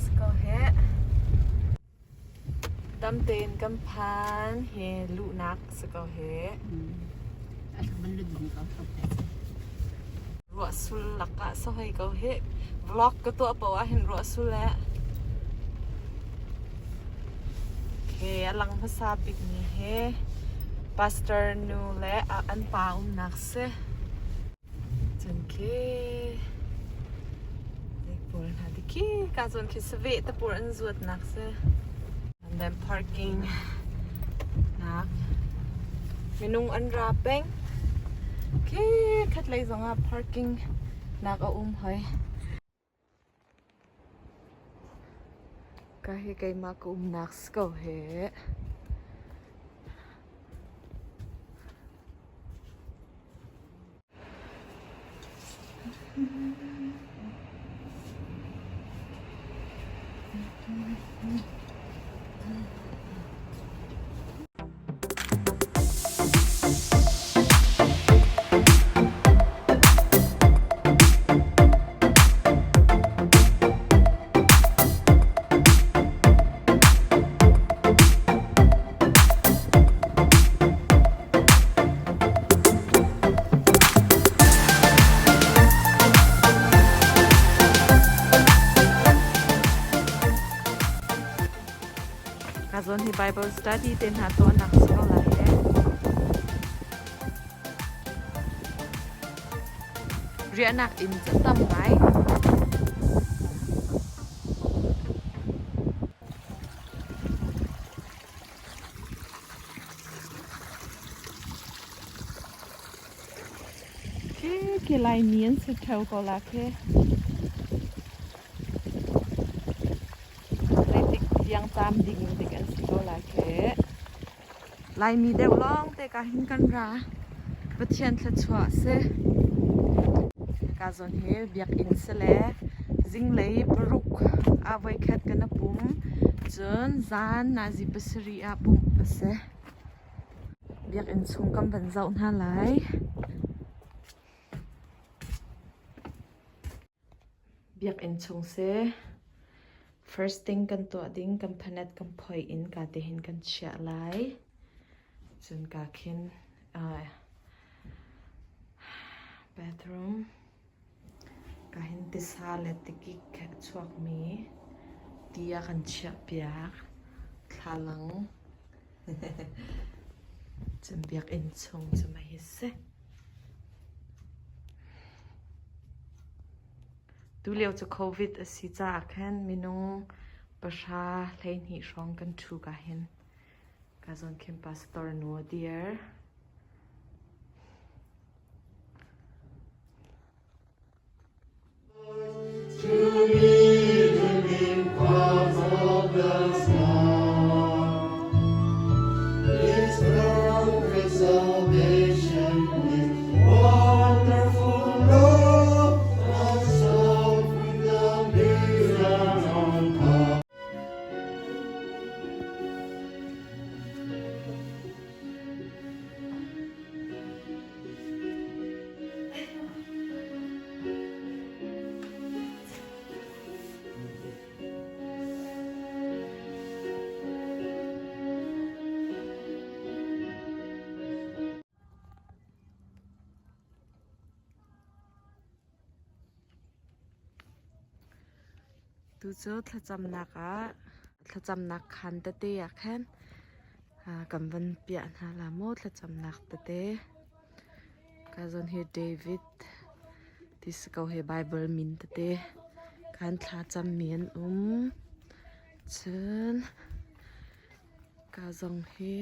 Si ko heh. Dam tein kan phan hi luhnak si ko heh. Ruah sul lakah si hoi ko hih. Vlog ka tuah paoh ah hin ruah sul eh. Okay, a lang hmasa bik mi hi pastor nu le an pa umnak si. Cun khi pawl hna ti khi ka cun khi saveh te pawl an zuatnak si. And then parking nak minung an ra peng. Khi khatlei zongah parking nak a um hoi. Ka hi keimah ka umnak si ko hih. Ka zawn hi Bible study te hna tuahnak si ko lai he. Riahnak inn cu tam ngai. Khi khi Laimi an si ṭheo ko la khi. Zeitik tiang caam ding dik an si ko lai khi. Laimi deuh lawngte ka hin kan ra. Pathian thluachuah si. Ka zawn hi biakinn si le zinglei paruk ah voikhat kan i pum. Cun zan nazi pasarih ah pumh a si. Biakinn chung kan van zoh hna lai. Biakinn chung si. First thing kan tuah ding kan phanet kan phoi in ka te hin kan chiah lai. Cun ka khin bathroom ka hin tisa le tikik a chuakmi ti a kan chiah piak. Thlalang. Cun biakinn chung cu mah hi si. Tulio cu COVID a si caah khan minung pahra 12 hrawng kan ṭhu ka hin. Ka zawn khin pastor nu a dir. Tucu thlacamnak ah thlacamnak khaan tete ah khan kan van piah hna la maw thlacamnak tete. Ka zawn hi David ti si ko hi Bible min tete kan thlacammi an um. Cun ka zong hi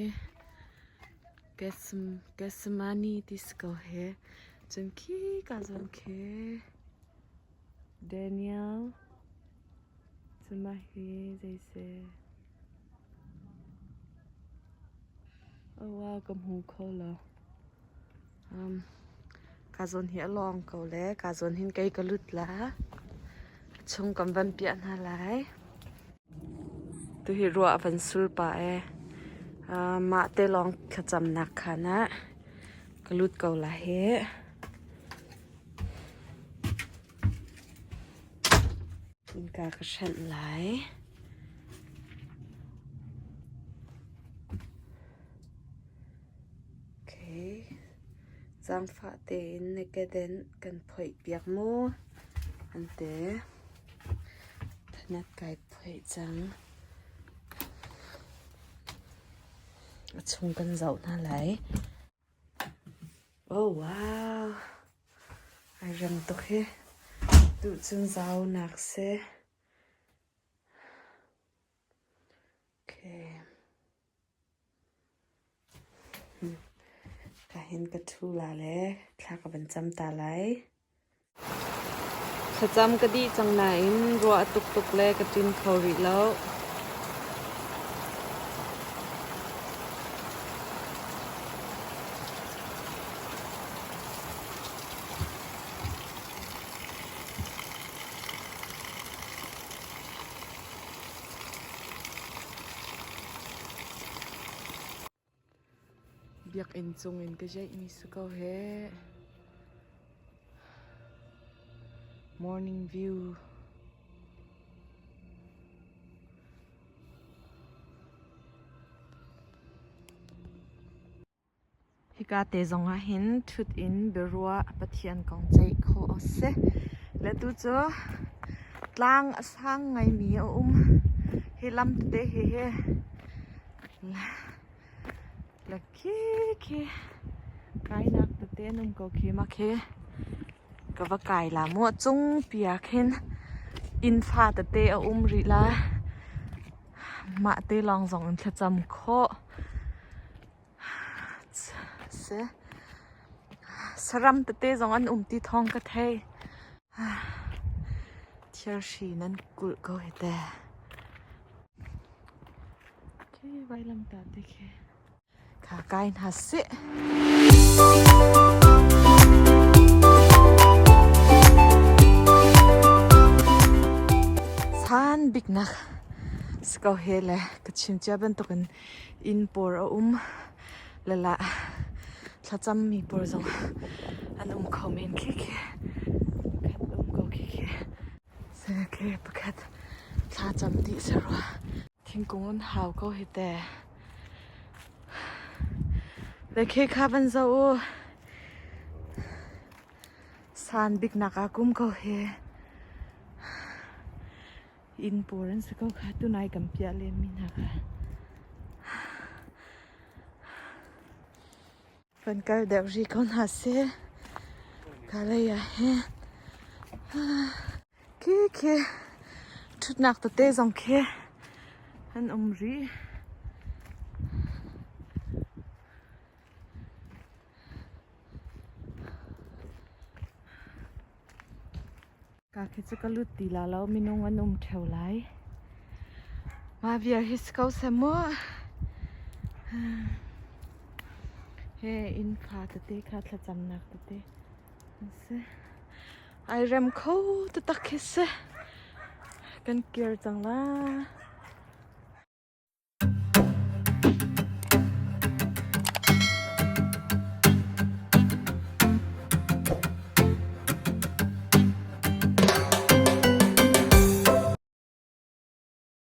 Gethsemane ti si ko hi. Cun khi ka zawn khi Daniel cun mah hi zei si? Oh wow, ka hmu kho lo. Ka zawn hi a lawng ko le ka zawn hin kei ka lut la. A chung kan van piah hna lai. Tuhi ruah a van sur pah e. Mah te lawng thlacamnak khaan ah ka lut ko la hi. Hika ka hrenh lai. Okay. Zaangfah tein na keden kan phoih piak mu. An ti. Thanat kai phoih cang. A chung kan zoh hna lai. Oh wow! Ai rem tuk hi. Tuhcun zau nak si. Okay. Ka hin ka ṭhu la le thla ka van cam ta lai. Thlacam ka dih cang nain ruah a tuk tuk le ka ṭin kho rih lo. Biakinn cungin ka jeihmi si ko heh. Morning view. Hika te zong ah hin ṭhut in biaruah Pathian kong ceih khawh a si. Le tu cu tlang a sang ngaimi a um. Hi lam tete hi hi Le khi khi kainak tete an um ko khi mah khi ka va kai la mu a cung pi ah khin inn fa tete a um rih la. Mah te lawng zong in thlacam khawh. Si. Saram tete zong an um ti thawng ka thei. Thirhri nan kulh ko hi te. Khi vailamtah te khi. Kha kai hna sih. San biknak si ko he le ka chim cia bantukin inn pawr a um le la thlacammi pawl zong an um kho men khi khi khat um ko khi khi. Khi pakhat thlacam dih si rua. Thingkung an hau ko hi te. Le khi kha van zoh u. San bik nak ah kum ko hi. Inn pur an si ko kha tunai kan piah len mi hna kha. Kan kal deuh rih ko hna seh. Ka lei ah hin khi khi ṭhutnak tete zong khi an um rih. Ka khi cu ka lut ti la lo minung an um ṭheo lai. Mah vial hi si ko seh mu. He inn fa tete kha thlacamnak tete an si. Ai rem kho taktak khi si. Kan kir cang la.